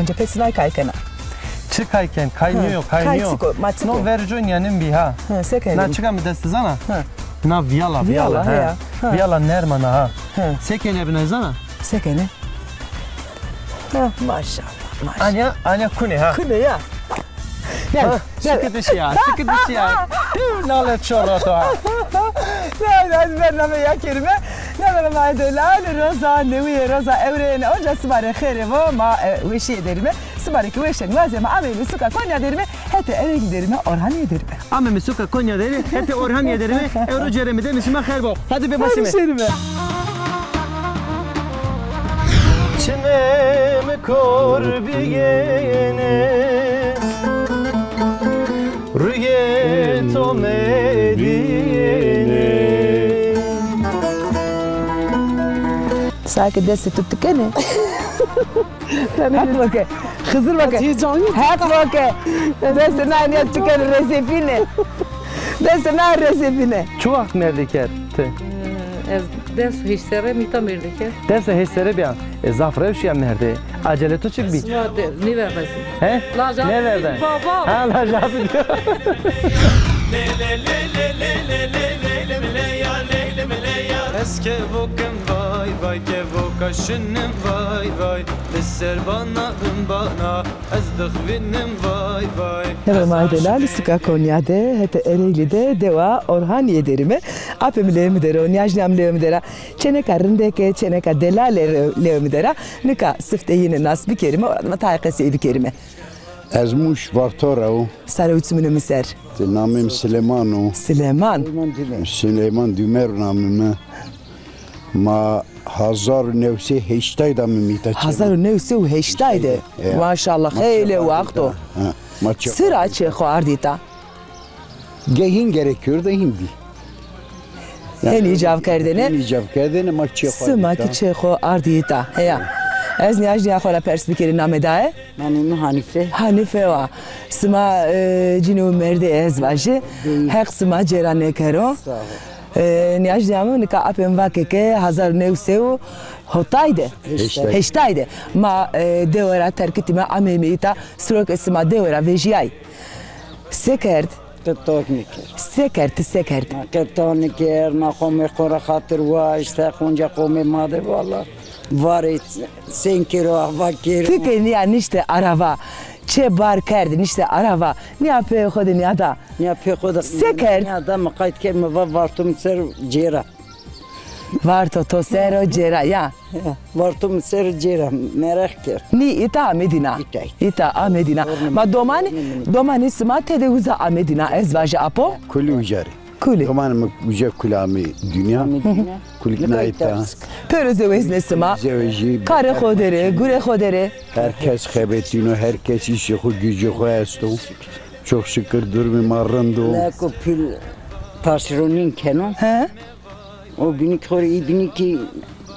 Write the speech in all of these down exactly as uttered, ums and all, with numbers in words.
Onca pê sinay kay kena. Çi kay ken? Kay nîyo, kay nîyo. Kay çik o, ma çik o? No verco nîyanên bî ha. Hı, se kenê? Na çika mi dest zana? Hı. Na vîyala, vîyala, he. Vîyala, he ya. Hı. Vîyala nerm a na ha. Hı. Se kenê bî na zana? Se kenê? Ha, maşallah, maşallah. Anya, anya kunê ha. Kunê ya. Gel, ha, gel. Şikit dişi ya, şikit dişi ya. Tüv, nalet şorra to ha. Neyse, ez bername ya kerime. Ne bername delal, roza, newîye, roza ewrên. Onca sima rê xêrê vo, ma, e, weşîye derime. Sima rê ki weşen wazeme, ameyme suka Konya derime, hetê Ereğli derime, Orhaniye derime. Ameyme suka Konya derime, hetê Orhaniye derime, ewro cêrê mi de mi sima xêr bo. Hadi be başime. Hadi şerime. Çimê mi kor bigêne, ruyê to medîne. Sake destê tu tikene. Heq vake. Xizir vake. Heq vake. Destê na nîya tikene resefîne. Destê na resefîne. Çi waxt merdî kerd ti? Ez des û heşt serre mîta mêrdeke. Des û heşt serre bîya. E, zaf rewş ya merdê. Acele to çik bî? Sima de, nêverda zî. He? Laja nêverda. Baba. Ha, laja bî. Ez kevokim vay vay, kevoka şinim vay vay. Li ser bana bin bana, ez dixwînim vay vay. Hewa ma delal, suka Konya de, hetê Ereğli de, dewa Orhaniye derime. Apê mi lê mi dero, nîyajnîya mi lê mi dera. Çêneka rindeke, çêneka delale re-, lê mi dera. Nika siftê yîne nas bikerime, ma tayê qesey bikerime. Ez Mûş Varto ra wo. Sare û çimûnê mi ser. Ti namê mi Silêman o. Silêman. Silêman Dûmer namê mi. Ma hazar û new sey heştay de mi mîta çêna. Hazar û new sey û heştay de. Heştay de, ya. Maşallah, xeylê waxt o. Ha, ma çê xo ardî ta. Çira çê xo ardî ta? Ge hîn gerekiyor da hîn bî. Hên îcav kerdêne. Hên îcav kerdêne, ma çê xo ardî ta. Sima ki çê xo ardî ta. Heya. Ez nîyajnîya xo ra pers bikerî, namê daye? Namê mi Hanife. Hanife wa. Sima, e, cinî û merdê ez vajî. Heq sima cêra nêkero. Sağ ol. E, nîyajnîya mi nika apê mi vake ke hazar û new sey û hotay de. Heştay. Heştay de. Ma, e, dewe ra terkitîme, ameyme îta, siro ke sima dewe ra vejîyay. Se kerd? Qeto nêkerd. Se kerd, ti se kerd? Ma qeto nêkerd, ma qomê xo ra xatir waşt, Heq onca qomê ma de, valla. Varê sên kero, ava kero. Ti ke nîya nişte arava, çê bar kerd, nişte arava, nîya peyê xo de nîyada. Nîya peyê xo de se kerd? Nîyada, mi qayt kerd, mi va varto mi ser cêra. Varto to ser o cêra, ya. Ya, varto mi ser cêra, mereq kerd. Nî îta amedîna. Îta, îta. Îta amedîna. Ma domanî, domanî sima tede uza amedîna, ez vajî apo? Kulî uca rê. Kulî. Domanî mi uca kulî amê dinya. Amê dinya. Kulî na îta. Pêro zewezne sima. Zewejî. Karê xo derê, gurê xo derê. Her kes xebetîno, her kes îşê xo, gücê xo esto. Çok şükür durumê ma rind o. Leko pîl taşronîn keno. He? O bînî ki xo rê, î bînî ki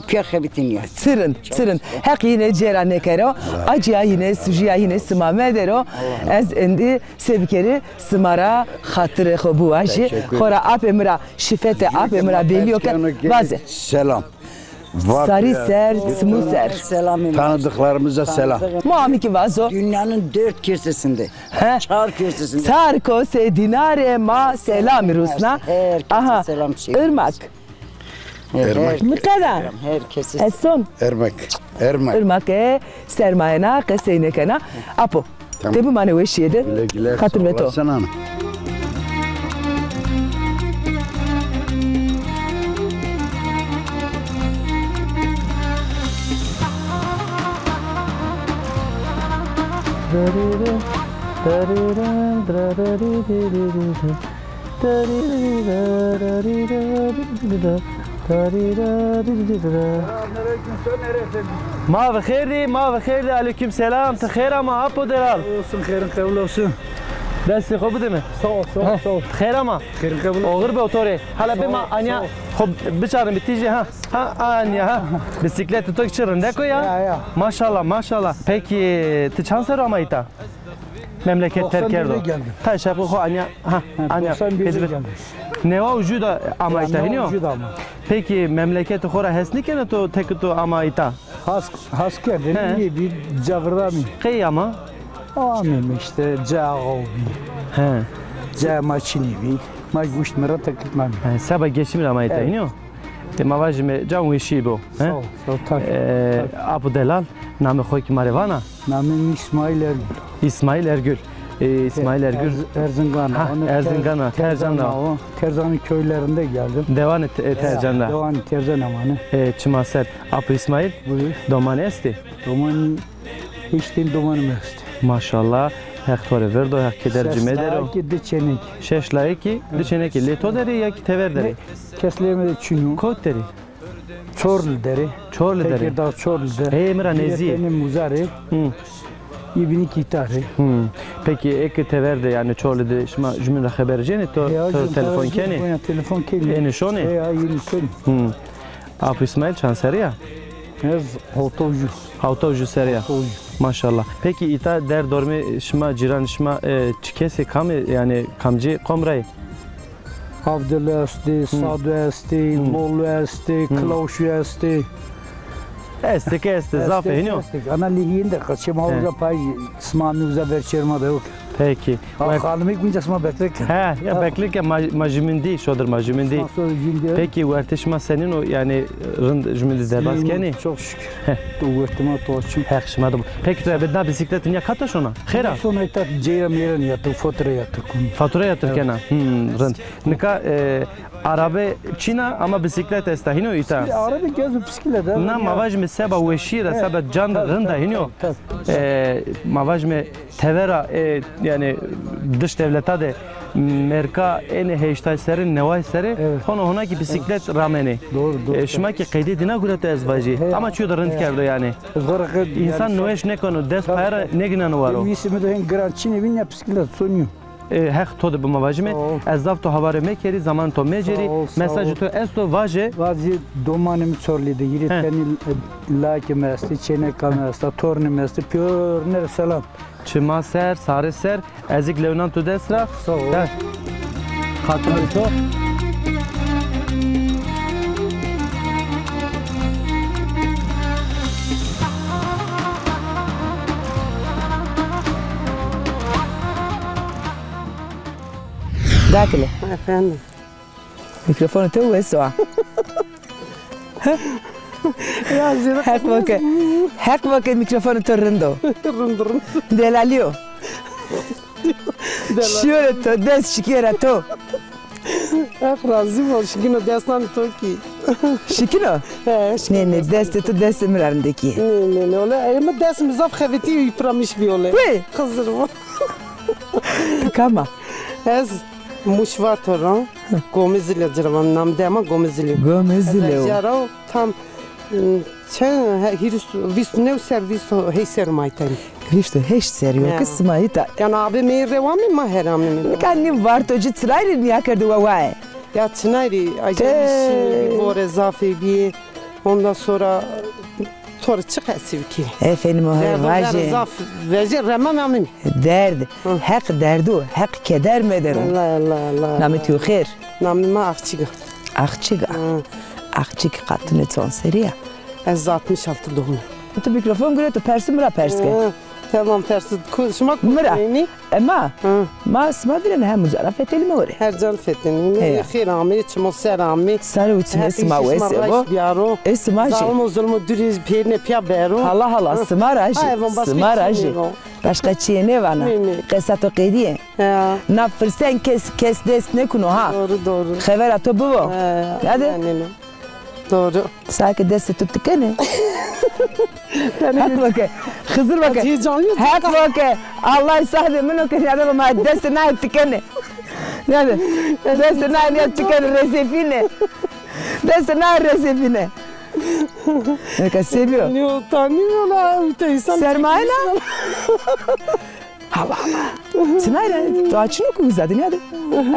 pîya xebitînî ya. Çirin, çirin. Heq yîne cêra nêkero, acîya yîne, sujîya yîne sima medero. Ez endî se bikerî, sima ra xatirê xo biwajî. Teşekkür ederim. Xora apê mi ra, şifetê apê mi ra belî yo ke vaze. Selam. Sarî ser, simû ser. Selamê. Tanıdıklarımıza selam. Muamî ki vazo. Dünyanın dört köşesinde. He? Çar köşesinde. Çar kosê dînarê ma selamî rusna. Herkese selam çekiyoruz. Aha. Irmak. Irmak. Niqeda. Herkese. Eson. Irmak. Irmak. Irmak e, sermayena qesey nêkena. Apo. Tamam. Te bimanê weşîye de. Güle güle. Xatir ve to. Sağ olasın hanım. Selamünaleyküm, Soner Efendi. Ma bi xêr dî, ma bi xêr dî. Aleyküm selam. Ti xêr ama, apo delal. Olsun, xêrin qebul olsun. Destê xo bide mi. Sağ ol, sağ ol, sağ ol. Xêr ama. Xêrin qebul olsun. Oxir be otorê. Hala bê ma anya xo biçarnê bi tîjê ha. Ha, anya ha. Bisikletê to ki çi rindek o ya. Ya, ya. Maşallah, maşallah. Peki, ti çand serr ama îta? Memleket terk kerdo. Doksan birde geldim. Tay şapka xo anya, ha, anya. Doksan birde geldim. Newa ucu da ama îta, hînî yo? Newa ucu da ama. Peki memleketê xo ra hes nêkena to, tek to ama îta? Has, has kerdêne, nêbî, cagirda mî. Qey ama? Amîme îşte, ca axa bî. He. Ca ma çinî bî. Ma guşt mi ra tekit ma bî. He, seba geçim ra ma îta, hînî yo? E, ma vajîme can weşî bo. He? Sağ ol, sağ ol, tabii. E, tabii. Apo delal, namê xo kî ma rê vana? Namê mi Îsmaîl Ergül. Îsmaîl Ergül. E, Îsmaîl Ergül. Erz-, Erzingan. Ha, Erzingan, Ter-, Tercan da. Terzan'ın köylerinde geldim. Dewanê Te-, e, Tercan da. Dewanê Tercan amanı. E, çima ser. Apo Îsmaîl, buyur, domanî estê? Domanî, hîç din domanî mi estê. Maşallah. Heq to rê verdo, Heq keder cime der o. Şeş layikî, di çênekî. Şeş layikî, di çênekî. Lê to der ê ya kî tever der ê? Kes lê mi de çin o. Kot der ê? Çorlu der ê. Çorlu der ê. Tekirdağ Çorlu der ê. Ê, mi ra nêzî. Yê tenê Muzar ê. Hı. Yê bînî kî îta rê. Hı. Peki, eke tever de, yanî Çorlu de şima jumîn ra xeber cênê, to, to telefon kenê? Ya, telefon kenê. Ênê şonê? Ê, ya, ênê şonê. Hı. Apo Îsmaîl çand serrî ya? Ez hewta û ju. Hewta û ju serrî ya. Hewta û ju. Maşallah. Peki îta der dormê şima, cîran şima, e, çi kesê, kam ê, yanî kamcî qom ra yê? Avdil estê, Sadu estê, Lolu estê, Kilawşu estê. Estê ke estê, zaf ê, hînî yo? Estê ke, estê ke. Ana lê hîn de, qeçê ma uza pay, sima mi uza ver çerma de yok. Peki. Ha, xanimî gunca sima bekle ke. He, ya bekle ke ma, ma jumîn dî, şodir ma jumîn dî. Sima so jumîn dî. Peki, wertê şima senîn o, yanî rind jumîn dî derbas kenî? Çok şükür. He. To wertê ma to çin. Heq şima de bo. Peki, to ebe na bîsîkletî nîya kata şona? Xêr a? Sona îta ceyra meyra nîya to, fatura yatır kun. Fatura yatır kena. Hmm, rind. Nika, e, arabe çin a ama bîsîklet esta, hînî yo îta? Arabe gez û bîsîklet a. Na, ma vajîme seba weşî ra, seba can rind a, hînî yo? E, ma vajîme tevera, e, yanî dış dewleta de merka ênê heştay serrî, neway serrî, hono hona kî bîsîklet ramenê. Doğru, doğru. E, şima kî qeydê dîna gureto ez vajî. Ama çîyo de rind kerdo yanî. Însan nuweş nêkeno, dest paya ra nêgîneno waro. Wîsî mi de hên giran çinê bîn ya bîsîklet sonîyo. E, Heq to de bi, ma vajîme. Sağ ol. Ez zaf to hawarê mekerî, zaman to mecêrî. Sağ ol, sağ ol. Mesajê to esto, vaje. Vajî domanê mi Çorlî de, hîrê tenî, e, lakê mi estê, çêneka mi esta, tornê mi estê, pîyorine rê selam. Çima ser, sarê ser, ez kî lewnan to dest ra. Sağ ol. He. Xatirê to. Dakile. Efendim. Mîkrofonê to wes o a. Ya, zêde Heq bo ke, Heq bo ke mîkrofonê to rind o. Rind, rind. Delalî yo. Delal. Şîyo ra to, dest şikîye ra to. Heq razî bo, şikîno destan to kî. Şikîno? He, şikîno. Nê, nê, destê to destê mi ra rindekî. Nê, nê, nê, ole, ey, mi dest mi zaf xebetî, yîpramiş bî ole. Wê! Xizir bo. Ti kam a? Ez Muş Vato ra, Gomê Zilî ci ra, nam dema Gomê Zilî. Gomê Zilî. Ez jara tam, ım, çend, he, hîris, vîst û new ser, vîst û heşt ser ma îta nî. Vîst û heşt serrî yo ke sima îta. Yanî abê mi rê wa mi, ma her amîme. Nika nî Varto ci çinay rê nîya kerdî wewaye? Ya çinay rê, acayî şînî bî, vore zafê bî. Ondan sonra to rê çi qesî bikî? Efendim, o her vajê. Zaf vejê, remam amîm. Derd. Heq derdo, Heq keder medero. Allah, Allah, Allah. Namê to xêr? Namê ma Axçig a. Axçig a. Axçig qatine çond serrî ya? Ez altmış altı doğumluyum. Tu mîkrofon gureto, persî mi ra pers ke. Tamam, persî. Şima mi ra? E, ma? Ma sima vîrena hem uca ra fetelîme were. Her can fetelîme. Xêr amê, çimo ser amê. Sare û çimê sima wes bo. Ê sima jî. Zalimo zulmo dûrî pêrine pîya bero. Hala hala, sima ra jî. Sima ra jî. Başka çîyê nêvana. Qesa to qedîye. Na firsend kes, kes dest nêkuno ha. Doğru, doğru. Xevera to bibo. Hadi. Doğru. Sake destê tu tikene. Heq bo ke. Xizir bo ke. Heq bo ke. Allah sahibê min o ke, nîyade ma destê naye tikene. Nîyade. Destê naye nîya tikene, resefîne. Destê naye resefîne. Neka seviyor. Niyo tanıyor la, öte insan. Sermaye la. Hala hala. Çinay ra, to açino ki uza de, nîyade.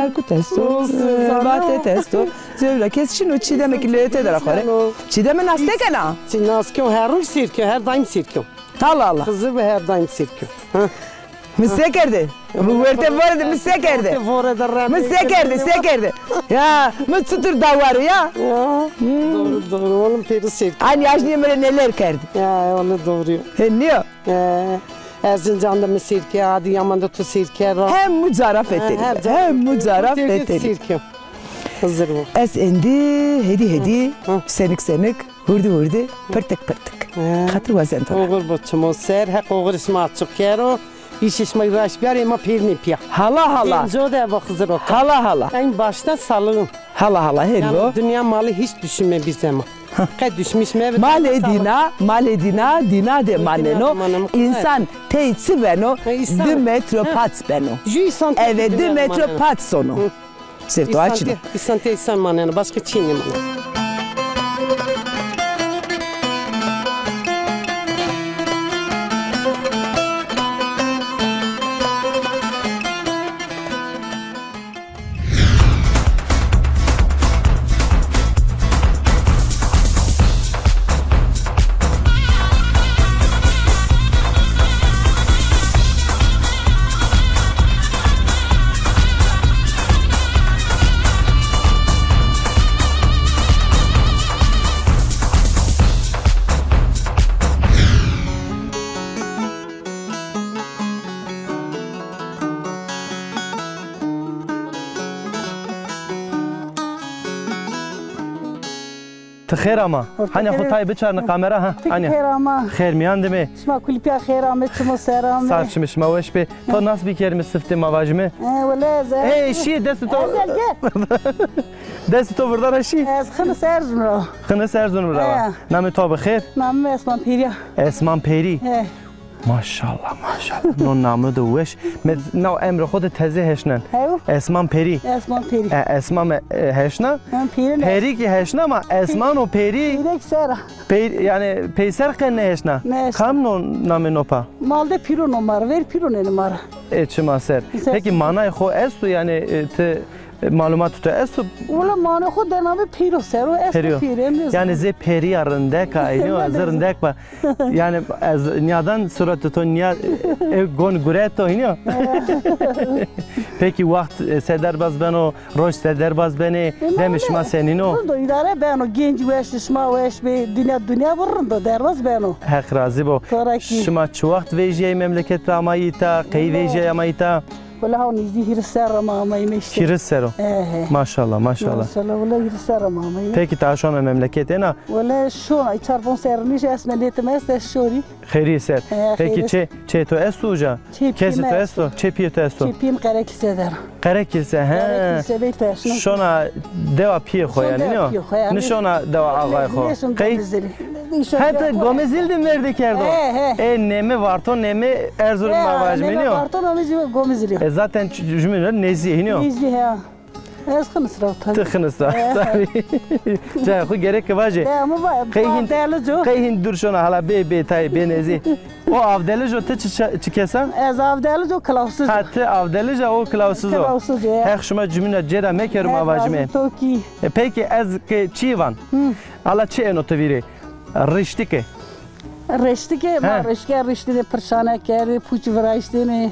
Erkut esto, e, Vatet esto. Zewra kes çin o, Çîdeme ki lewete de ra xo rê. Çîdeme nas nêkena? Çi nas kyo, her roj sêr kyo, her daîm sêr kyo. Hala hala. Xizir bi her daîm sêr kyo. Ha. Mi se kerde? Mi werte vore de mi se kerde? Vore de rem. Mi se kerde, se kerde? Ya, mi çutur dawaro ya? Ya, doğru, doğru. Oğlum peri sêr. Ani ajnî mi rê neler kerd. Ya, oğlum doğru. He, niyo? He, Erzincan de mi sêr ke, Adıyaman de tu sêr ke, ra. Hem mucara fetelî. Hem mucara fetelî. Hızır bu. Ez endi hedi hedi, senik senik, hurdi hurdi, pırtık pırtık. Xatir wazen to ra. Oğur bo çimo ser, Heq oğur şima açık kero. İş şima raş biyar, ema pêrnê piya. Hala hala. Genco de bo Xızır o. Hala hala. En başta sağlığın. Hala hala, helo. Yani dünya malı hiç düşünme bir zaman. Qe düşmüş mevit. Malê dîna, malê dîna, dîna de maneno. Însan tey çi beno? Di metro paç beno. Eve di metro paç sono. Zevto açino. Însan tey însan maneno. Başka çî nêmaneno. Ti xêr ama. Hanî xo tay biçarne kamera ha. Hanî. Xêr ama. Xêr mîyan de me. Şima kulî pîya xêr ame, çimo ser ame. Sar çimê şima weş bê. To nas bîkerîme, siftê ma vajîme. E, wele ez. Ê, şî destê to. Ezel gel. Destê to virdana şî. Ez Xinis Erzurum ra. Xinis Erzurum ra. Namê to bi xêr? Namê mi Esman Pêrî ya. Esman Pêrî. He. Maşallah, maşallah. No name de weş. Me, naw emrê xo de teze heşnen. Hew. Esman Perî. Esman Perî. E, Esman me, e, heşna. Hem Perî ne? Perî ki heşna ama Esman o Perî. Perî ki sera. Pey, yani peyser qe ne heşna. Ne heşna. Kam no name no pa? Malde pîro no mar, ver pîro ne mar. E, çima ser. Ser. Peki manay xo esto yani, e, ti E, malumat to esto? Wala mano xo de name pêro ser o, esto pêrî, em nêzan. Yani zê pêrîya rindek a, eynî o, ez rindek ba. Yani ez nîyadan suretê to nîya, e, gon guret o, eynî o. Peki waxt, e, se derbaz beno, roj se derbaz benê, demê şima senîn o? Rind o, îdare beno, genc weş, şima weş bê, dinya, dinya bu rind o, derbaz beno. Heq razî bo. Şima çi waxt vejîyayî memleket ra amayî îta, qey vejîyayî amayî îta? Wele haw nêzdî hîris serr ra ma amayîme îşte. Hîris serr o. He, he. Maşallah, maşallah. Maşallah, wele hîris serr ra ma amayîme. Peki ta şona memleket ena? Wele şona, çar ponc serr nîş esme nêtim est, ez şorî. Xeyrî ser. He, xeyrî. Peki çê, çê to esto uca? Kesê to esto? Çê pîyê to esto? Çê pîyê mi Qerekilse der. Qerekilse, he. Qerekilse bey teşne. Şona dewa pîyê xo yanî, nîyo? Dewa pîyê xo yanî. Nişona dewa axayê xo. Qey? Hete Gomezîl de mêrdê kerdo. He, he. E, nême Varto, nême Erzurum ma vajîme, nîyo? Varto, nême Gomezîl. E, zaten jumîn ra nêzdî, hînî yo? Nêzdî, he. Ez Xinis ra, tabî. Ti Xinis ra, tabî. Cayê xo gerek ke vajê. Qey hîn, qey hîn dûr şona, hala bê, bê tayê, bê nêzdî. O Avdelijo ti çi, çi, çi kes a? Ez Avdelijo, Kilawsiz. Ha, ti Avdelij a, o Kilawsiz o. Kilawsiz, ya. Heq şima cumîna cêra mekero ma vajîme. Heq razî to kî. E, peki ez ke çî van? Ala çi êno ti vîrê? Riştike. Riştike, ma riştike, riştine pirşane kerdê, pûç viraştine.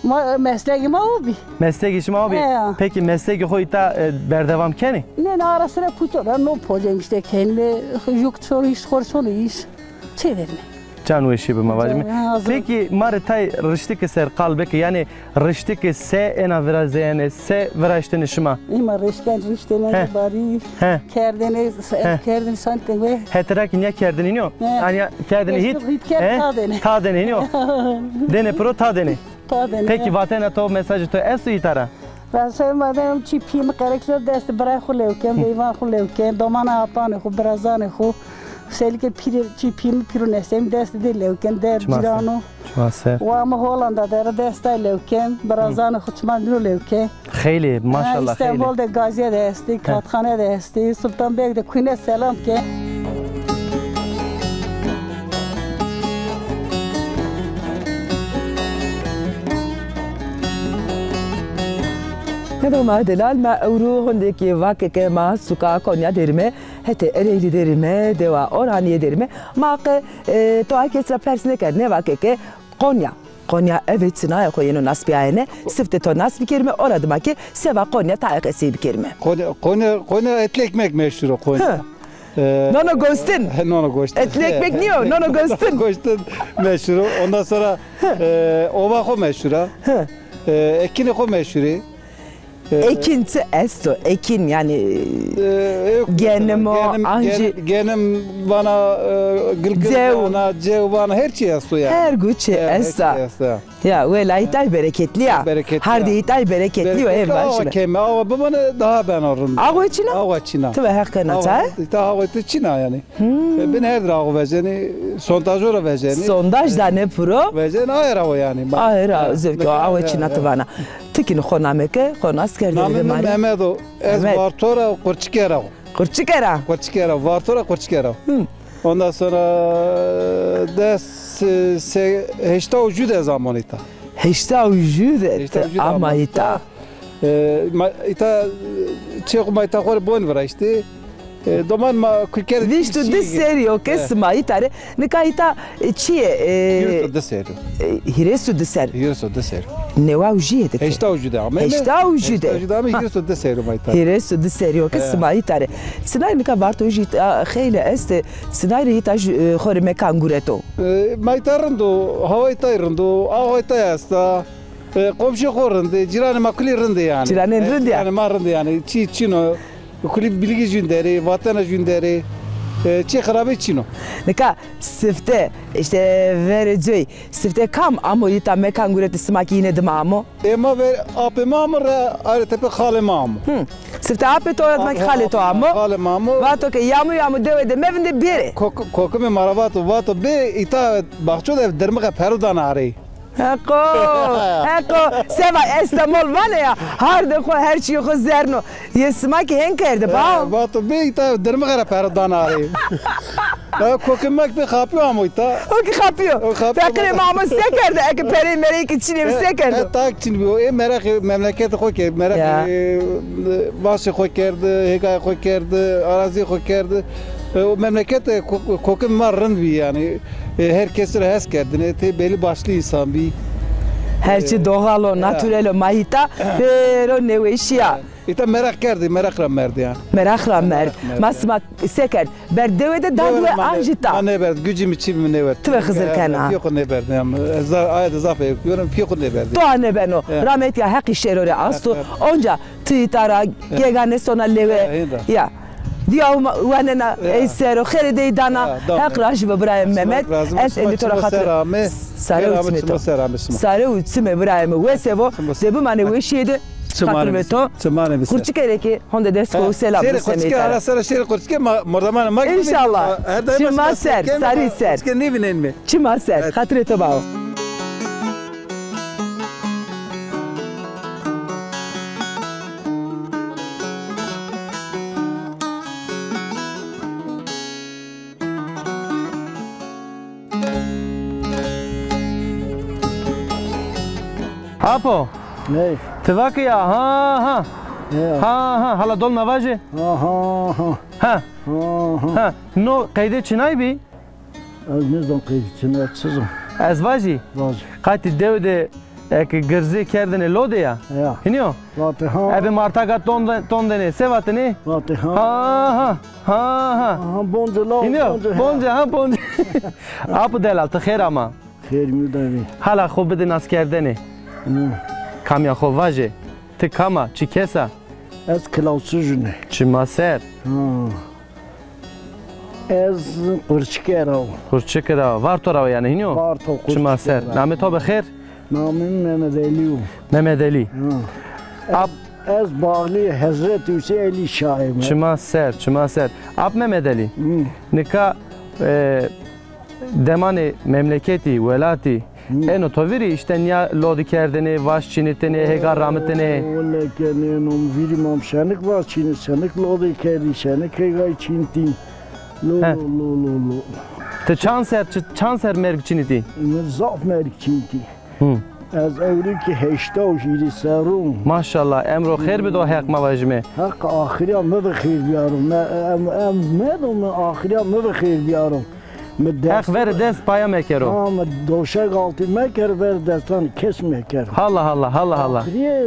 Ma, e, meslegê ma o bî. Meslegê şima o bî? He. Peki meslegê xo îta, e, berdewam kenê? Nê, nê, ara sira pûço ra no pocem îşte kenîme, juk çor îş, xor çon îş. Çêverîme. Can weşî bi ma vajîme. Peki ma rê tay riştike ser qal bike, yanî riştike se êna virazeyene, se viraştene şima? Îma rişken riştene barî, kerdene, kerdene sante we. Hetira ki nîya kerdene nîyo? He. Anya kerdene hît, hît kerd, tadene. Tadene nîyo? Dene piro tadene. Peki vatena to, mesajê to esto îta ra? Vatena ma de çî pîyê mi Qerekilse dest birayê xo lew ken, veyvan xo lew ken, domana apanê xo, birazanê xo. Selike pîrê, çî pîyê mi pîro nesem dest de lew ken, der cîrano. Çima ser. Wa mi Hollanda de ra dest de lew ken, birazanê xo çima dino lew ken. Xeylê, maşallah, xeylê. Ha, Îstanbul de Gaziye de estî, Katxane de estî, Sultan Beg de kuyne selam ke. Hêva ma delal, ma ewro hondêkê vake ke ma suka Konya derîme, hetê Ereğlî derîme, dewa Orhanîye derîme. Ma qe, e, to ay kes ra pers nêkerdîne, vake ke Konya. Konya eve çinaya xo yeno nasbîyayene, sifte to nas bikerîme, ora dima ke seva Konya taye qesey bikerîme. Konya, Konya, Konya etli ekmek meşhur o Konya. Hı. Ee, Nono gostin. He, nono gostin. Etli ekmek niyo, nono gostin. Gostin meşhur o. Ondan sonra e, ova xo meşhur a. Hı. E, ekini xo meşhur e. E, ekin çi esto? Ekin yani e, yok, genim o, genim, anji genim, genim vana, e, gilgil vana, cew vana, her şey esto yani. Her guçi esta. Her şey esto. Ya, welayîtay bereketli ya. Bereketli ya. Hardê îtay bereketli yo, ev başime. Awa keme, awa bimane daha bena rind. Awa çina? Awa çina. Ti ve heq kena çay? Îta awa ti çina yani. Hmm. E, bin her dir awa vejenî, sondajo ra vejenî. Sondaj da ne puro? Vejenî, aye ra o yani. Aye ra, zevk o, awa çina ti vana. Ti kî xo name ke, xo nas kerde. Name mi Mehmet o. Ez Varto ra, Qurçike ra. Qurçike ra? Qurçike ra, Varto ra Qurçike ra. Hmm. Ondan sonra des, se, heşta û jû de ez amon îta. Heşta û jû de ti ama îta. E, ma, îta, e, çê xo ma îta xo rê bon viraştî. E, doman ma kulker. Vîst û di serî yo ke sima îta rê. Nika îta, e, çi yê, e, hîris û di serî yo. E, hîris û di serî. Hîris û di serî yo. Newa û jû yê de ke. Heşta û jû de ame. Heşta û jû de. Heşta û jû de ame, hîris û di serî yo ma îta rê. Hîris û di serî yo ke sima îta rê. Sinay nika Varto jî îta xeylê estê. Sinay rê îta jî, e, xo rê mekan gureto. E, ma îta rind o, hawa îta rind o, awa îta esta. E, komşu xo rind ê, cîranê ma kulî rind ê yani. Cîranên rind ya. E, cîranê ma rind ê yani. Çî çin o. Kulî bilgî jûn der ê, vatena jûn der ê. E, çî xirabî çin o. Nika sifte, îşte verê coy, sifte kam amo îta mekan guretî, sima kî yîne dima amo? E, ma ver, apê ma amo re, ayrê tepe xalê ma amo. Hı. Sifte apê to, ya dima kî xalê to amo. Xalê ma amo. Vato ke yamu yamu dewe de mevinde bêrê. Kok-, kokimê ma ra vato, vato bê îta baxço de dirmixe pero dana arê. Heqo, heqo, seva Estemol vane ya, hardê xo her çîyê xo zerno. Yê sima kî hên kerde, ba? E, vato bê îta dirmixe ra pero dana arê. E, kokê ma kî pê xapîyo amo îta. O kî xapîyo. O xapîyo. Feqîrê ma amo se kerde, eke perey merey kî çinê bi se kerdo? E, tak çin bîyo. E, meraqê memleketê xo kerd, meraqê, e, vaşê xo kerd, hêgayê xo kerd, arazîyê xo kerd. E, o memlekete ko-, kokê ma rind bî yani. E, her kesî ra hes kerdêne, tê belî başlı însan bî. Her çî doğal o, natürel o, ma îta pêro nêweşî ya. Îta meraq kerdî, meraq ra merdî ya. Meraq ra merd. Meraq ra merd. Ma sima se kerd? Ber dewe de dad we an jî ta? Ma nêberd, gucî mi çî mi nêberd. Ti ve Xizir kena. Pîyê xo nêberd ya. Ez zaf, aye de zaf eyb biyorum, pîyê xo nêberd. Toa nêbeno. Rahmetîya Heqî şêro rê asto. Onca ti îta ra gêga nêsona lewe. Ya. Dîya wenena ey ser o, xêrê dey dana. Heq rajî bo birayê Mehmet. Ez êndî to ra xatir. Sare û çimê to. Sare û çimê birayê mi wese bo. De bimanê weşîye de. Xatir be to. Qurçike rê kî honde dest ko û selam. Şêrê Qurçike, ara sera şêrê Qurçike ma, mordamanê ma. Înşallah. Çima ser, sarî ser. Qurçike nêvînenîme. Çima ser, xatirê to bao. Apo. Ney? Ti va ke ya, ha, ha. Ya. Ha, ha, hala dol na vaje. Ha, ha, ha. Ha. Ha, ha. Ha, no qeyde çinay bî? Ez nêzon qey çin o, çi zon. Ez vajî? Vajî. Qatî dew de eke girzê kerdêne lode ya. Ya. Hînî yo? Vatê ha. Ebe martaga ton de-, ton denê, se vatêne? Vatê ha. Ha, ha, ha, ha. Aha, bonce la, hînî yo? Bonce, ha. Bonce, ha, bonce. Apo delal, ti xêr ama. Xêr mi de bî. Hala xo bide naskerdene. Hı. Kamîya xo vaje. Ti kam a, çi kes a? Ez Kilawçijûn ê. Çima ser. Ha. Ez Qurçike ra wo. Qurçike ra. Varto ra wo yanî, hînî yo? Varto, Qurçike ra. Çima ser. Namê to bi xêr? Namê mi Mehmed Elî yo. Mehmed Elî. Ha. Ap- Ez bağlî Hezretî Huseyîn Elî Şahî me. Çima ser, çima ser. Ap Mehmed Elî. Hı. Nika, e, demanê memleketî, welatî, Hı. Eno to vîrî îşte nîya lodî kerdêne, vaş çînitêne, hêga ramitêne? Wele ke nêno mi vîrî, ma mi şenik vaş çînit, şenik lodî kerdî, şenik hêgay çînitî. Lo, lo, lo, lo, lo. Ti çand ser, çi-, çand ser merg çînitî? Mi zaf merg çînitî. Hı. Ez ewro kî heşta û hîrê serr o. Maşallah, emro xêr bido, Heq ma vajîme. Heq axirîya mi bi xêr biyaro. Me, em, em medo mi axirîya mi bi xêr biyaro. Mi dest... Heq verê dest paya mekero. Ha, mi doşek altî mekero, verê destan kes mekero. Hala hala, hala hala. Axirîye,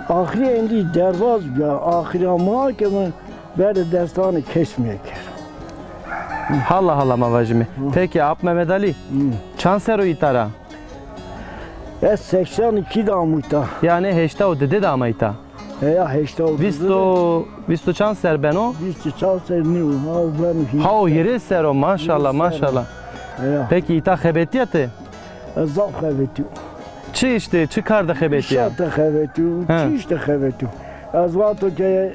axirîye êndî derbaz bîya. Axirîya ma ke mi verê destanê kes mekero. Hala hala ma vajîme. Peki, Ap Mehmet Ali, çand serr o îta ra? Ez seksen iki de amo îta. Yanî heşta û dide de ama îta? Heya, heşta û dide de. Vîst û, vîst û çand serr beno? Vîst û çand serr nîyo. Ha, o beno hîrê. Ha, o hîrê serr o, maşallah, maşallah. Heya. Peki, îta xebetîya ti? Ez zaf xebetîyo. Çi îş de, çi kar de xebetîya? Îşa de xebetîyo, çi îş de xebetîyo. Ez wexto ke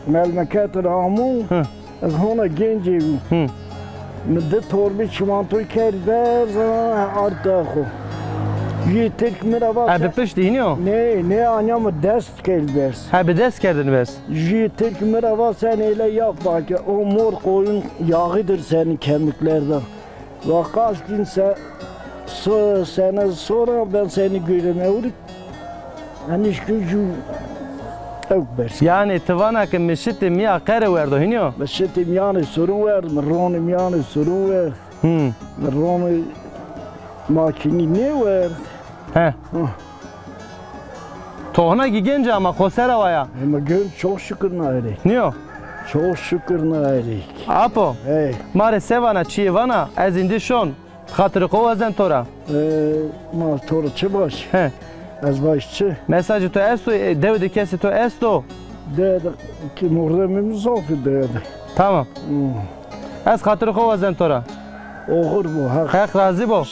memleket ra amo, ez hona gencê bî. Mi di torbî çimantoy kerd berz, ard da xo. Jûyê tirk mi ra va... E, bi piştî hînî yo? Nê, nê, anya mi dest kerd berz. Ha, bi dest kerdin berz. Jûyê tirk mi ra va sen eyle yapma ke o mor koyun yağıdır senin kemiklerde. Ve kaç gün se-, so-, sene sonra ben seni göremeyordum. Yanî şu, şu, ewk berz. Yanî ti vana ke mi şitê mîya qere werdo, hînî yo? Mi şitê mîyanê surun werd, mi ronê mîyanê surun werd. Hı. Mi ronê makînî nêwerd. He. Hı. To hona kî genc a ama xo ser a waya. Ama genc, çok şükür nayrek. Nîyo? Çok şükür nayrek. Apo. Hey. Ma rê se vana, çiyê vana, ez îndî şon. Xatirê xo wazen to ra. E, ma to ra çi vaj? He. Ez vaj çi? Mesajê to esto, e, dewe de kesê to esto? Dewe de ki mordemê mi zaf ê dewe de. Tamam. Hmm. Ez xatirê xo wazen to ra. Oxir bo, Heq. Heq razî bo.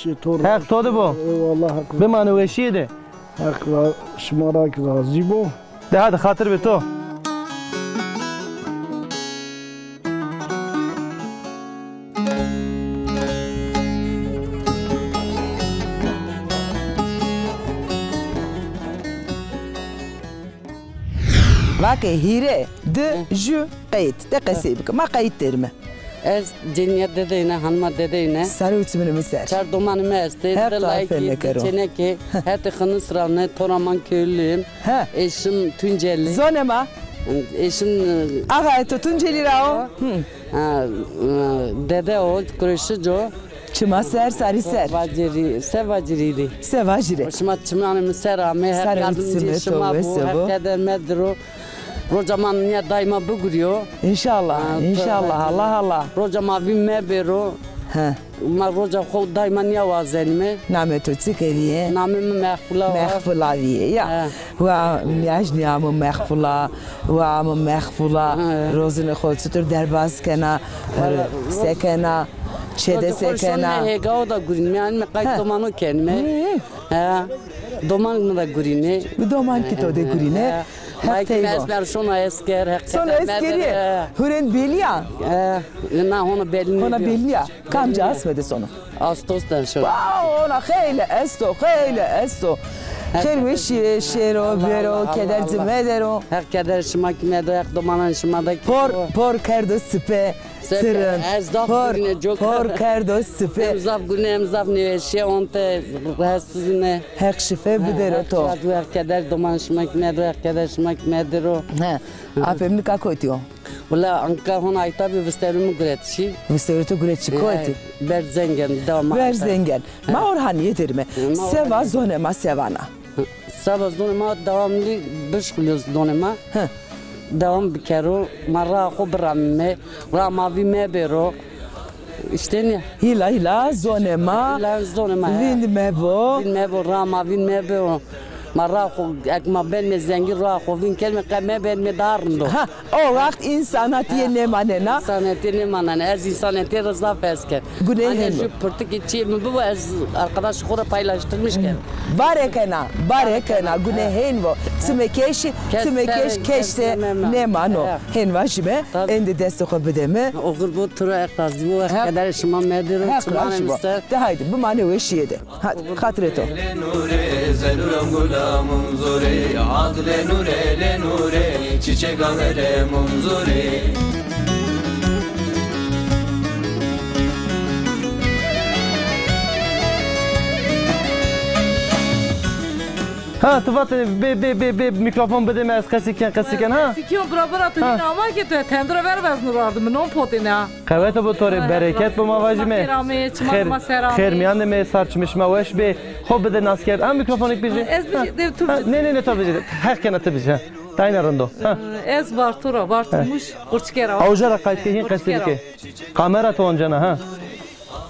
Heq to de bo. Eyvallah, Heq. Bimane weşîye de. Heq ra-, şima ra kî razî bo. De hadi, xatir be to. Vake hîrê, di, ju, qeyt. De qesey bike. Ma qeyt derime. Ez cenîya dedeyne, hanima dedeyne. Sare û çimanê mi ser. Çar domanê mi estê. Heq to afê mekero. Di layikî, di çênekê. Hetê Xinis ra ne, Toraman köylüyüm. He. Eşim Tunceli. Zonê ma? Eşim, e, Axa, e, to Tunceli ra o? Hı. Ha, e, dede o, Kureşic o. Çima ser, sarî ser. Vacirî, se vacirî dî. Se vacirî. Şima çimanê mi ser ame, Heq yardimcî şima bo, Heq keder medir o. Roca ma nîya daîma bigurîyo. Înşallah, înşallah, Allah Allah. Roca ma vîn mebêro. He. Ma roca xo daîma nîya wazenîme. Namê to çik ê bîye? Namê mi Mexfula wa. Mexfula bîye, ya. He. Wa mîyajnîya mi Mexfula, wa mi Mexfula. He. Rozinê xo çitur derbaz kena, se kena, çê de se kena? Roca xo şonîme hêgao da gurînîme, yanî mi qay domano kenîme. He. Doman mi da gurînê. Bi doman kî to de gurînê. He. Heq tey bo. Ez ber şona esker, Heq keder medir. Sona eskerîye. Hurên belî ya? He. Na hona belî nêbîyo. Hona belî ya. Kamci asme de sono? Ağustos de şona. Wow, hona xeylê esto, xeylê esto. Xêr weşîye şêro, bêro, keder ci medero. Heq keder şima kî medo, Heq domanan şima da kî. Por, por kerdo sipe. Tirin. Ez zaf gurîne, coka. Por kerdo sipe. Hem zaf gurîne, hem zaf nêweşîye onte, rahatsızîne. Heq şife bidero to. Heq keder doman şima kî medo, Heq keder şima kî medero. He. Apê mi nika kotî yo? Wila anka hona ayta bî, visterû mi guretişî. Visterû to guretişî kotî? Berzengen, dewa ma. Berzengen. Ma Orhanîye derime. Se va zonê ma se vana? Seba zonê ma devamlî bişuxulîyo zonê ma. Hı. Devam bikero. Ma raa xo biramîme. Raa ma vîn mebêro. Îşte nîya. Hîla hîla zonê ma. Hîla zonê ma, he. Vînd mebo. Vîn mebo, raa ma vîn mebêro. Ma raa xo, ek ma benme zengîn, raa xo vîn kerme, qe mebenme daha rind o. Ha. O wext însanetîye nêmanena. Însanetîye nêmanena. Ez însanetîye ra zaf hes ken. Gunê hên bo. Şu pirtikê çiyê mi bibo, ez arkadaşê xo ra paylaştırmış ken. Bare kena, bare kena, gunê hên bo. Çimê keşî, çimê keş, keş de nêmano. Hên vajîme, êndî destê xo bidême. Oxir bo, to ra Heq razî bo, Heq kederê şima medero. Heq razî bo. De haydi, bimane weşîye de. Hadi, xatirê to. Ha, tu vatêne bê, bê, bê, bê, mîkrofon bidê mi, ez qesî ken, qesî ken, ha? Qesî ken, bira, bira, tu nîna ama ke tu tendira ver vezno ardi, mi non potêne ha. Qewete bo to rê, bereket bo, ma vajîme. Xêr amê, çima ma ser amê. Xêr mîyan de me, sar çimê şima weş bê. Xo bide naskerd. Ha, mîkrofonik bijî. Ez bijî, de tu bijî. Nê, nê, nê, to bijî. Heq kena ti bijî. Tayna rind o. Ha. Ez Varto ra, Varto Muş, Qurçike ra. Awja ra qayt ke, hîn qesî bike. Kamera to oncena, ha.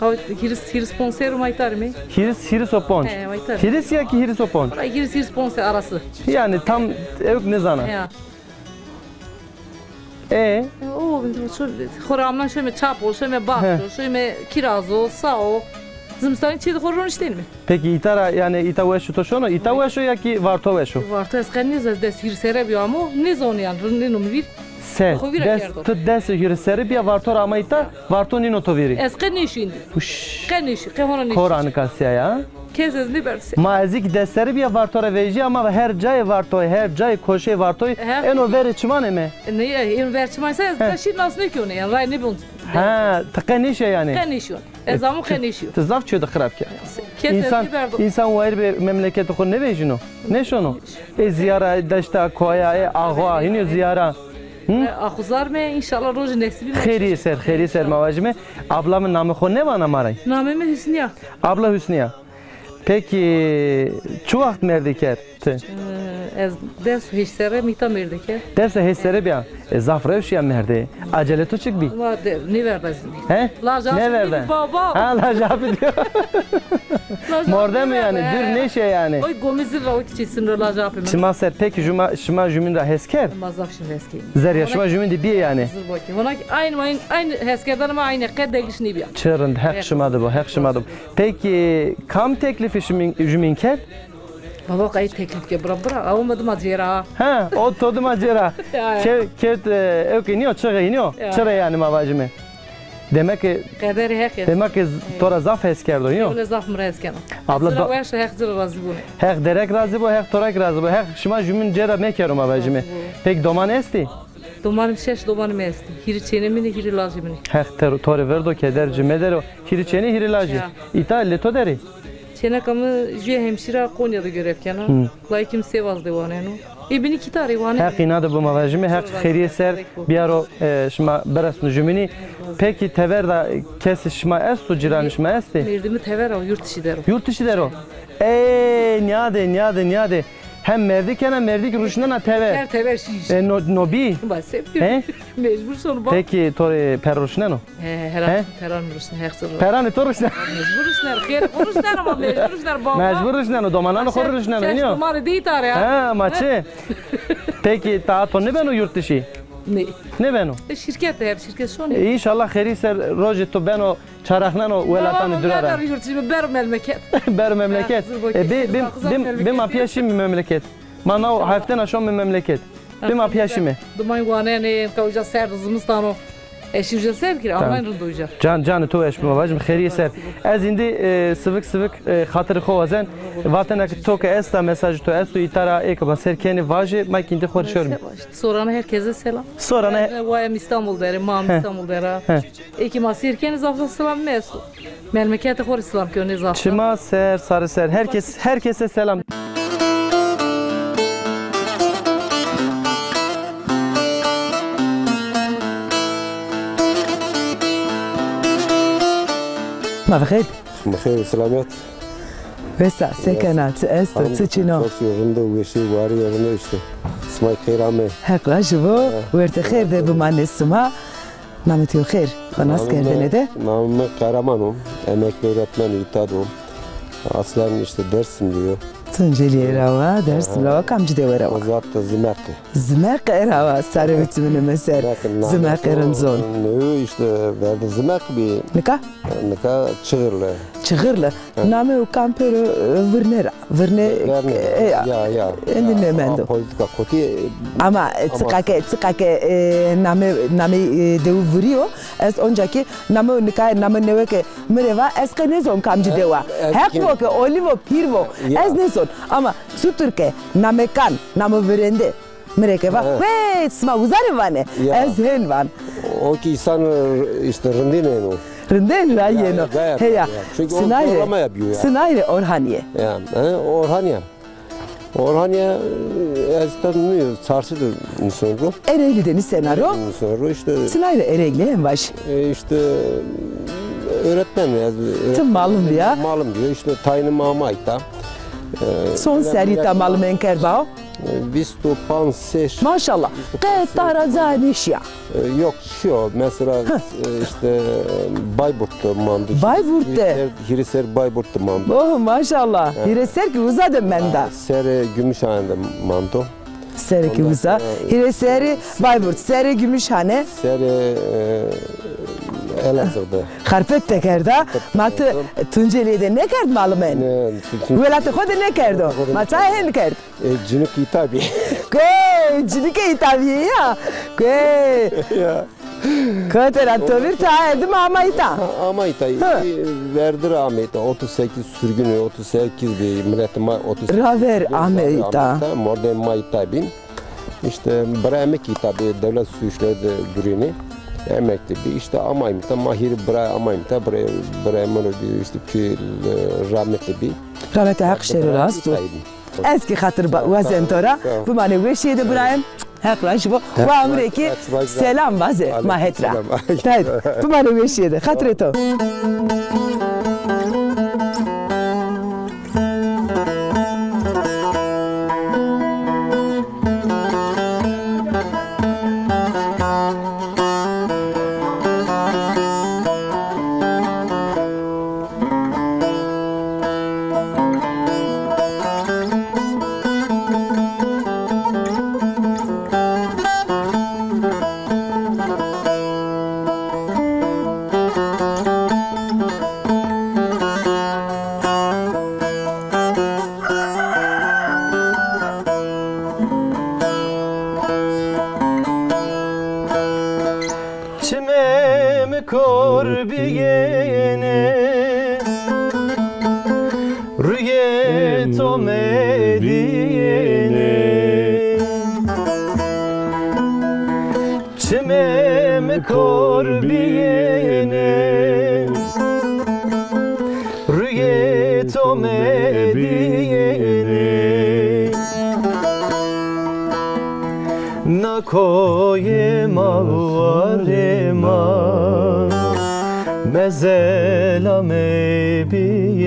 Ha, hîris, hîris ponc serrî ma îta rî me. Hîris, hîris û ponc. He, ma îta rî. Hîris ya ki hîris û ponc? Hîris, hîris ponc serrî arası. Yanî tam ewk nêzana. Ya. E? O, xo ra amnan şome Çapol, şome Baxço, şome Kirazo, Sao. Zimistanî çê de xo roniştêne mi? Peki îta ra, yanî îta weş o to şono? Îta weş o ya ki Varto weş o? Varto ez qe nêz, ez des hîris serre bîyo amo, nêzonî yanî, rind nêno mi vîr. Se, xo vîra kerdo. Tu des hîris serre bîya Varto ra ama îta, Varto nîno to vîrî. Ez qe nêşîyo îndî. Qe nêşîyo, qe hona nêşîyo. Kora nika sîya ya? Kes ez nêberd sîya. Ma ez kî des serre bîya Varto ra vejîya ama her cayê Vartoyî, her cayê koşê Vartoyî, eno verê çimanê mi. Nê, eno verê çimanê se ez da şî nas nêkîyonê, yanî ray nêbon. Ha, ti qe nêşîya yanî? Qe nêşîyon. Ez amo qe nêşîyo. Ti zaf çîyo de xirab ke. Kes ez nêberdo. Însan wayîr bê memleketê xo nêvejîno? Nêşono? Ê zîyara, deşta, koya, ê axwa, hînî yo zîyara. Hı? E, axuzar me, înşallah rojê nesîbî me. Xêrî ser, xêrî ser ma vajîme. Abla mi, namê xo nêvana ma rey? Namê mi Husnî ya. Abla Husnî ya. Peki, çi waxt mêrdî kerd ti? E, ez des û heşt serre mi îta mêrdî kerd. Des û heşt serre bîya. E, zaf rewşî ya mêrdî. Acele to çik bî? Ma de, nêverda zî. He? Laja nêverda. Baba. Ha, laja apî dîyo. Mordem yanî, dûr nêşe yanî. Oy gomî zî ra, o kiçî sin ra laja apî mi. Çima ser, peki juma, şima jumîn ra hes kerd? Ma zaf şima hes kerd. Zerrîya şima jumîn de bîye yanî. Zir bo ki. Hona ki aynî, aynî, aynî heskerdanê ma aynî, qe degîş nêbîya. Çi rind, Heq şima de bo, Heq şima de bo. Peki kam teklîfî jumîn, jumîn kerd? Baba qey teklîf ke, bira, bira. Aw mi dima cêra. Ha, o to dima cêra. Ya, ya. Ke-, kewt, e, ewkê nîyo, çixê nîyo. Ya. Çi rê yanî ma vajîme. Demek ki, qederê Heq ya. Demek ki to ra zaf hes kerdo, nîyo? Wele zaf mi ra hes keno. Abla, weş, Heq ci ra razî bo. Heq derek razî bo, Heq torek razî bo. Heq şima jumîn cêra mekero ma vajîme. Razî bo. Peki doman estî? Domanê mi, şeş domanê mi estî. Hîrî çênê min ê, hîrî lajê min ê. Heq to rê verdo, keder ci medero. Hîrî çênê, hîrî lajê. Ya. Îta lê to der ê? Çêneka mi jûye hemşîra Konya de görev kena. Hı. Layikê mi Sêvaz de waneno. Ê binî kî ta rê waneno. Heq îna de bo ma vajîme, Heq xêrîye ser biyaro, e, şima biresno jumînî. Peki tever de kesê şima esto, cîranê şima estê? Mêrdê mi tever o, yurt dışı der o. Yurt dışı der o. Ê, nîyade, nîyade, nîyade. Hem mêrdî kena, mêrdî kî ruşnena tever. Her tever şîş. E, no, no bî? Ba, se bî. He? Mecbur sono ba. Peki to rê per ruşneno? He, he, her an peran ruşne, her sırrı. Peranê to ruşne? Mecbur ruşner, xêr xo ruşner ama mecbur ruşner baba. Mecbur ruşneno, domananê xo ruşneno, nîyo? Şeş domanê dî îta rê ha. Ha, ma çi? Peki, ta to nêbeno yurt dışı? Nê. Nêbeno? E, şîrket de hep, şîrket şonê. E, înşallah xêrî ser rojê to beno, çarexneno welatanê dûre ra. Bero yurt dışı, bero memleket. Bero memleket. E, bê, bê, bê ma pîya şîme memleket. Ma naw heftena şome memleket. Bê ma pîya şîme. Diman wanenê, ka uca serd, zimistan o. Eşî uca serd kir, ama rind uca. Can, canê to weş bima, vajim xêrîye ser. Ez îndî, e, sivik sivik, e, xatirê xo wazen. Vatena ki to ke esta, mesajê to esto, îta ra ê ke ma sêr kenê vajê, ma kî îndî xo rê şorîme. Sorana herkese selam. Sorana. Wayem İstanbul der ê, mam İstanbul der a. Ê ke ma sêr kenê zaf zaf selamê mi esto. Memleketê xo rê selam keno, nê zaf zaf. Çima ser, sarê ser. Herkes, herkese selam. Ma bi xêr. Bi xêr û selamet. Wesa, se kena, çi esto, çi çino? Çok iyi, rind o, weşî, warî, rind o îşte. Sima xêr ame. Heq raji bo, wertê xêr de bimanê sima. Namê to yo xêr, xo nas kerdene de. Namê mi Qehreman o. Emekli öğretmen, îta do. Aslen îşte Dersimlî yo. Tuncelîye ra wa, Dersim ra wa, kamcî dewe ra wa? Zat Zimeqi. Zimeqi ra wa, sarê mi çiminê mi ser. Zimeqi rind zon. Îşte verdi Zimeq bî. Nika? Nika Çığırlı. Çığırlı. Namê o kam pêro, e, Virne ra. Virne, e, ya, ya. Endî nêmendo. Politika kotî. Ama, e, çiqa ke, çiqa ke, e, name, name, e, dewi virî yo, ez onca kî name nika, name newe ke mi rê va, ez qe nêzon kamcî dewa. Heq vo ke, olî vo, pîr vo. Ez nêzon. Ama sutur ke name kan, name virende. Mi rê ke va, wey, sima uzanê vanê. Ez hên van. O ki însan, e, îşte rindîn êno. Rindîn ra yeno. Heya. Çünkü o zorlama yapıyor ya. Sinay rê Orhanîye. Ya, he, Orhanîye. Orhaniye, e, ez ta nîyo, çarşî de nîson ro. Ereğli de nîsena ro? Nîson ro, îşte. Sinay de Ereğli hem vaj. E, îşte, öğretmen, ez öğretmen. Ti malim bîya. Malim bîya, îşte, tayînim ama îta. E, son serî ta malimen kerd bao? E, vîst û panc serî. Maşallah. Qe ta ra ca nêşîya. E, yok, şîyo. Mesela, e, îşte, e, Bayburt de mando. Bayburt de? Hîrê ser, hîrê ser Bayburt de mando. Oh, maşallah. Ha. Hîrê ser ki uza de menda. Ha, serê Gümüşhane de mando. Serê ki uza. Ondan sonra, e, hîrê serî Bayburt, serê Gümüşhane. Serê, e, Elazığ de. Xerpet de kerda. Ma ti Tuncelîye de nêkerd malumen? Ne, Tun-, Tun-, welatê xo de nêkerdo. Welatê xo de nêkerdo. Ma çaye hên kerd? E, cinîk îta bî. Key, cinîke îta bî ya. Key. Ya. Kotera to vîr ta edi ma ama îta. Ha, ama îta. Ha. E, verdir ame îta. Otuz sekiz sürgünü, otuz sekiz bî, milletê ma otuz sekiz. Raver ame îta. Mordem ma îta bîn. Îşte bira mi kî îta bî, devlet suçları de gurînî. Emekli bî. Îşte amayîm îta, ma hîrê bira amayîm îta, bira, bira mi ro bî, îşte pî, e, rahmetli bî. Rahmetli Heq şêro rast. Ez kî xatir ba-, wazen to ra. Bimanê weşîye de birayê mi. Heq raji bo. Wa umrê kî selam vaze ma het ra. Bimanê weşîye de. Xatirê to. Çimê mi kor bîyêne, ruyê to mevîyêne. Çimê mi kor bîyêne, ruyê to mevîyêne. Na koyê ma, warê ma, mezela mebîyêne.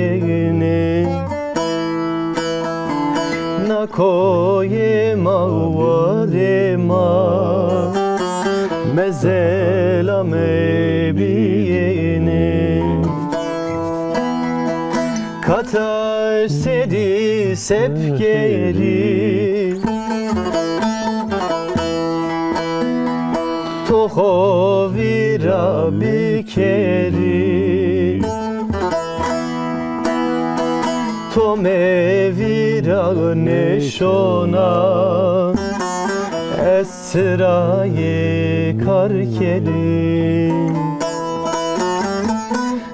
Na koyê ma, warê ma, mezela mebîyêne. Kata serî sepkerî, to xo vîra bikerî. To mevîra nêşona, ez çirayê kar kerî.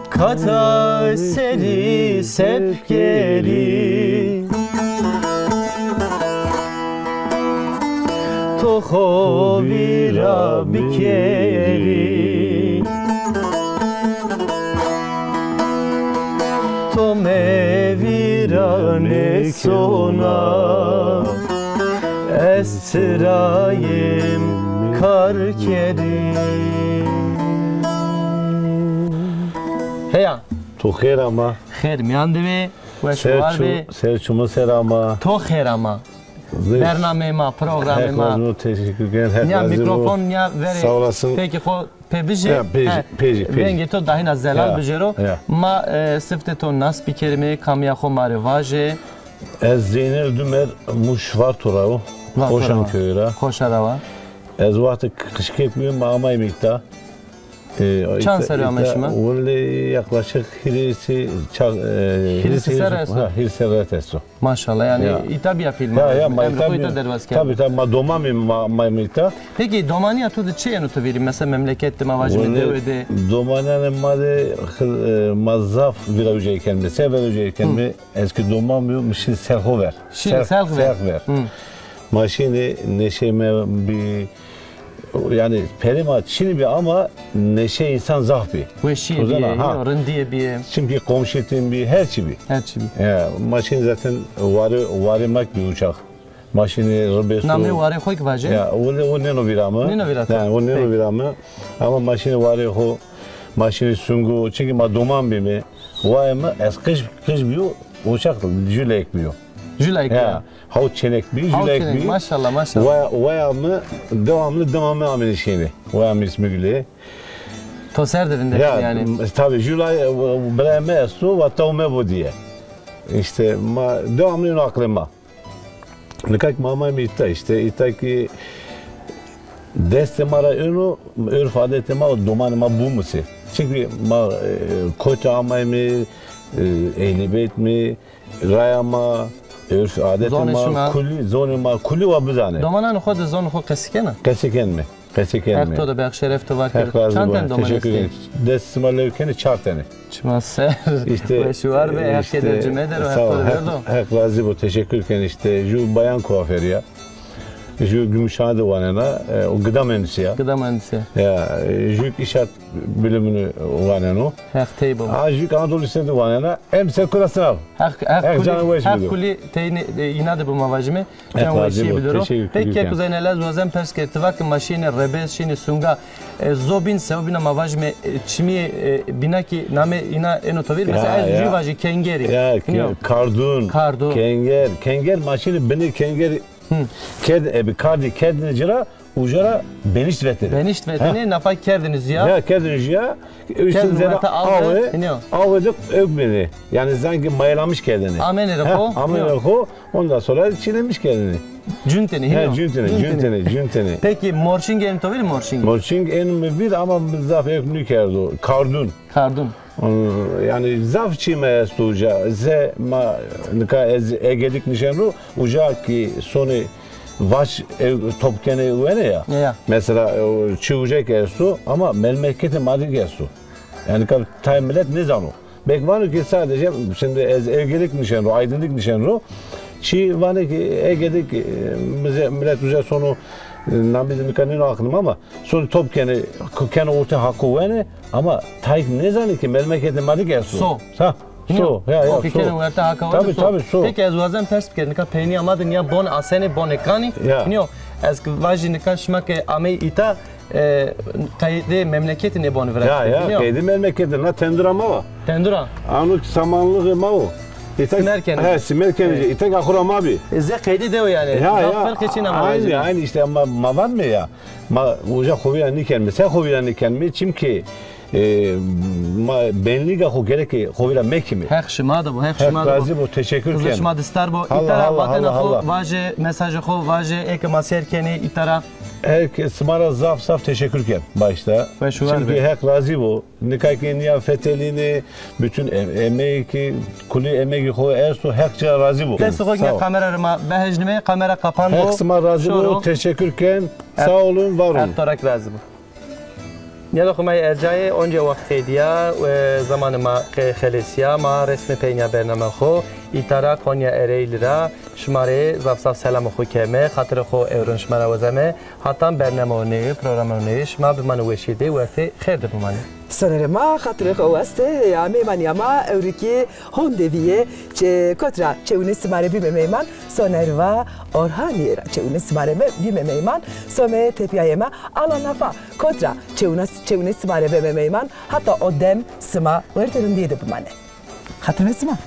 Kata serî sepkerî, to xo vîra bikerî. To mevîra nêsona, ez çirayê kar kerî. Heya. To xêr ama. Xêr mîyan de bê. Weş û war bê. Ser çu-, ser çumu ser ama. To xêr ama. Bernameyê ma, programê ma. Heq razî bo, teşekkür ederim. Heq razî bo. Nîya mîkrofon nîya verê. Sağ olasın. Pekî xo pê bijê. Ya, pejî, he, pejî, pejî. Vengê to dahîna zelal bijêro. Ya. Ma, e, siftê to nas bikerîme, kamîya xo ma rê vaje. Ez Zeynel Dümer, Muş Varto ra wo. Varto ra wa. Oşan köyü ra. Koşa ra wa. Ez wextê qijkek bîme, ma amayme îta. E, çand serrî amey şima? Wele yaklaşık hîrêsî, ça-, e, hîrêsî serre esto. Ha, hîrêsî serre esto. Maşallah, yanî îta bîya pîl ma. Ya, ya, ma îta bîya. Tabî, tabî, ma doman bîme, ma, ma, ma îta. Pekî, domanîya to de çi yeno to vîrî? Mesela memleket de ma vajîme, dewe de. Wele domanîyanê ma de, e, ma zaf vîra uca kenîme, se vîra uca kenîme, ez kî doman bîyo, mi şîne selxo ver. Şîne selx ver. Selx ver. Hı. Ma şîne neşeyme bî, Yani perê ma çinî bî ama neşe însan zaf bî. Weşîye bîye, ha, rindîye bîye. Çimkî komşîtin bî, her çî bî. Her çî bî. Ya, ma şîn zaten warê, warê ma kî bî uçax. Ma şînî ribêso. Namê warê xo kî vajê? Ya, o, o nêno vîra mi. Nêno vîra to. Yani, o nêno vîra mi. Ama ma şînî warê xo, ma şînî sungu, çimkî ma doman bîme. Wayê mi, ez qij, qij bîyo, uçax jû leyek bîyo. Jû leyek bîyo. Ya, hawt çênek bî, jû leyek bî. Maşallah, maşallah. Waya, waya mi devamlı, devamlı amêne şînî. Waya mi îsmî Gulê. To ser de vindetin yani. Ya, tabii, jû lay, e, birayê mi esto, wa taw mi bo diye. İşte ma devamlı ino aqlê ma. Nika kî ma amayme îta, işte îta kî destê ma ra êno, örf adetê ma û domanê ma bimuse. Çimkî ma, e, kotî amayme, e, ehlî beyt mi, raya ma, örf adetê ma, kulî, zonê ma kulî wa bizanê. Domananê xo de zonê xo qesî kena? Qesî kenme. Qesî kenme. Heq to de bêx, şeref to var kero. Heq razî bo. Çand tenî doman estê? Dest sima lew kenê, çar tenî. Çima ser. Weş û war be, Heq keder cime der o, Heq to de verdo. Heq razî bo, teşekkür ken. İşte jû bayan kuaförü ya. Jû Gümüşhane de wanena, e, o gıda mühendisi ya. Gıda mühendisi. Ya, e, jû inşaat bölümünü waneno. Heq tey bo. A jû Anadolu Lisesi de wanena. Em ser kura sınav. Heq, Heq kulî, Heq kulî tey nê, e, îna de bo ma vajîme. Can weşîye bidero. Peki, keko Zeynel, ez wazen pers ke, ti va ke ma şîne rebêz, şîne sunga, e, zobîn, sewbîna ma vajîme, e, çimî, e, bîna kî namê îna êno to vîr. Mesela ez jû vajî kengerî. Ya, kardun. Kardun. Kenger. Kenger, ma şîne binê kenger. Kerd, e, bi kardî kerdîne ci ra, uca ra benişt vetenê. Benişt vetenê, nafa kerdêne jûya. Ya, kerdêne jûya. Üstün zere awe, awe de ögmeni. Yani sanki mayalamış kendini. Amenê re xo. Amenê re xo. Ondan sonra çiğnemiş kendini. Cünteni, hino. Cünteni, cünteni, cünteni. Peki morşing êno to vîr, morşing? Morşing êno mi vîr ama zaf ewk nêkerdo. Kardun. Kardun. Yani zaf çî ma esto uca. Ze ma nika ez Egedik nişen ro, uca ki sonê vaş ew top kenê wene ya. Ya. Mesela, e, o çi uca ki esto ama memleketê ma de ki esto. Yani ka tay millet nêzano. Belki vano ki sadece, şimdi ez Egedik nişen ro, Aydınlık nişen ro. Çi vano ki Egedik, e, mize-, millet uca sono, e, namê de nika nêno aklım ama sono top kenê, k-, kenê ortê hako wene ama tay nêzanê ki memleketê ma de ki esto. So. Ha. So, ya, ya, so. Okey, keno wertê haka werde so. Tabii, tabii, so. Peki, ez wazen pers bikerî, nika peynîya ma de nîya bon asenê, bonê kanî. Ya. Nîyo, ez ki vajî nika şima ke amey îta, e, qeydê memleketî nê bonî vira. Ya, ya, qeydê memleketî, na tendura ma wa. Tendura. Anu ki samanlığê ma wo. Îta simer kenê. He, simer kenê. Evet. Îta ki axura ma bî. E, ze qeydê dewe yani. Ya, ya. Ferqê çin ama aynı, aynı işte ama ma vanme ya. Ma uca xo vîra nîkenme. Se xo vîra nîkenme? Çimkî, e, ma benlîga xo gereke xo vîra mekîme. Heq şima de bo, heq şima de bo. Heq razî bo, teşekkür ken. Şima de star bo. Îta ra vatena xo vaje, mesajê xo vaje, eke ma seyr kenê îta ra. Herkes sima ra zaf zaf teşekkür ken başta. Weş û war be. Çimkî Heq razî bo. Nika ki nîya fetelînê, bütün em-, emegî ki, kulî emegî xo esto, Heq ci ra razî bo. Destê xo ke kamera ra ma behejnime, kamera kapan bo. Heq sima razî bo, teşekkür ken. Sağ olun, var olun. Heq to ra kî razî bo. Nîyada xo ma yê ercayê, onca wext qeydîya, e, zamanê ma qe-, xelesîya, ma resmê peynîya bername xo, îta ra Konya Ereğli ra şima rê zaf zaf selamê xo keme, xatirê xo ewron şima ra wazeme. Hatan bername nê, programe nê, şima bimanê weşîye de, wertê xêr de bimanê. Sonerê ma xatirê xo waste, ya mêmanîya ma ewrikî honde vîye, çe-, kot ra çewunê sima rê bîme meyman, Soner va Orhanîye ra çewunê sima rê bîme meyman, some tepîyayê ma ala nafa, kot ra çewuna, çewunê sima rê bîme meyman, hata o dem sima wertê rindîye de bimanê. Xatirê sima.